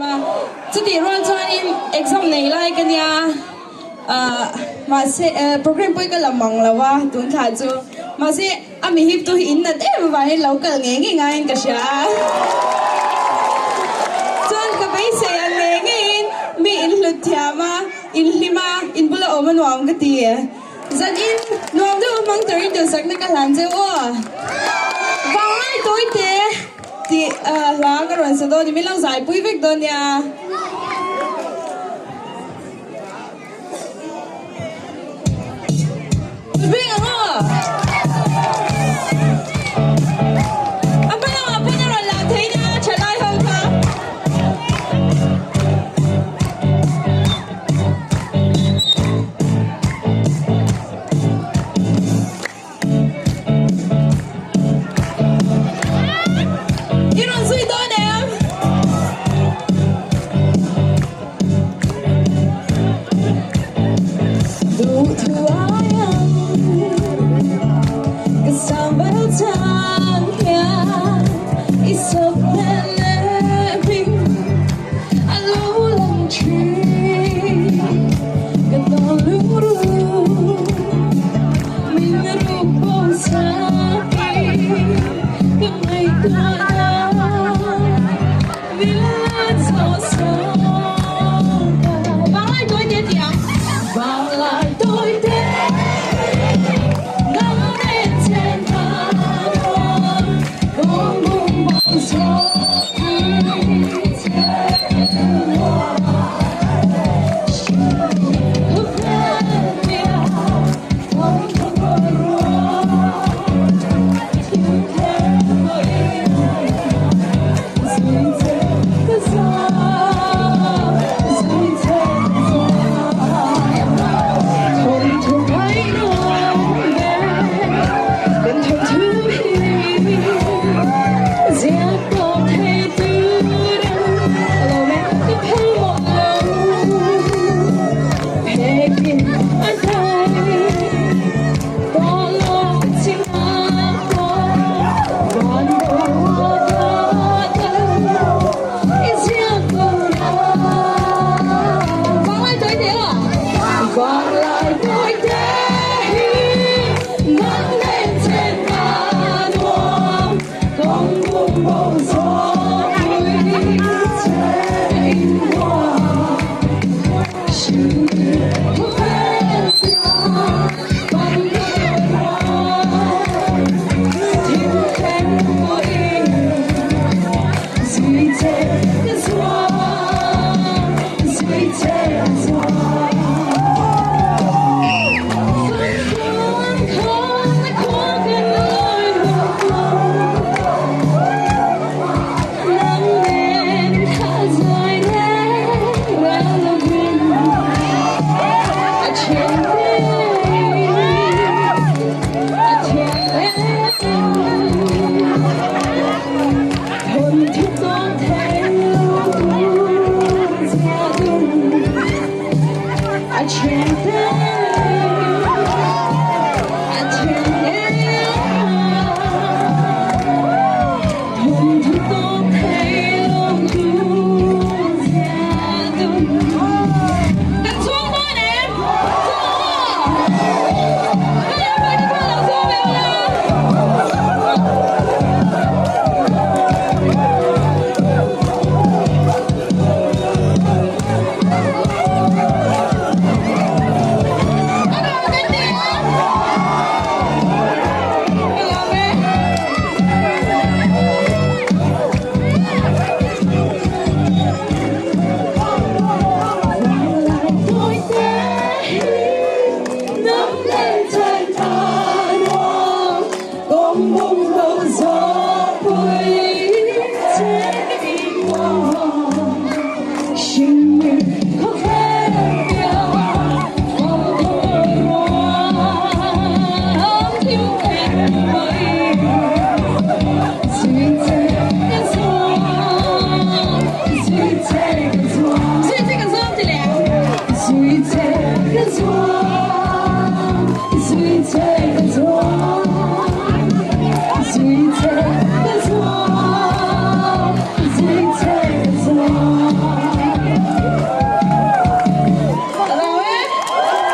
Chutih rual chuanin exam nei lai ka nia ah mahse program pawh hi ka la mang lo a tun thla chu mahse a mi hip tu hi in nat em avangin lo kal ngei ngei ngaiin ka hria a chuan ka beisei ang ngei ngeiin mi in hlut thiam a in hlim a in bula awm a nuam ka ti. Zan in nuam deuh a hmang turin duhsakna ka hlan cheu aw. Vanglai tawi te tih hla ka rawn sa dawn i min lo zaipui vek dawn nia. Beng ang aw. A hma lamah pawn a rawn lang thei nia thalai ho kha. I rawn zui dawn em? Duhthu ai ang ka sang vel chang hian i sawp hmel leh hming A lo lang thin ka tawn lungru min ruk bo sakin ka ngaihtuahna min la zawh sawi.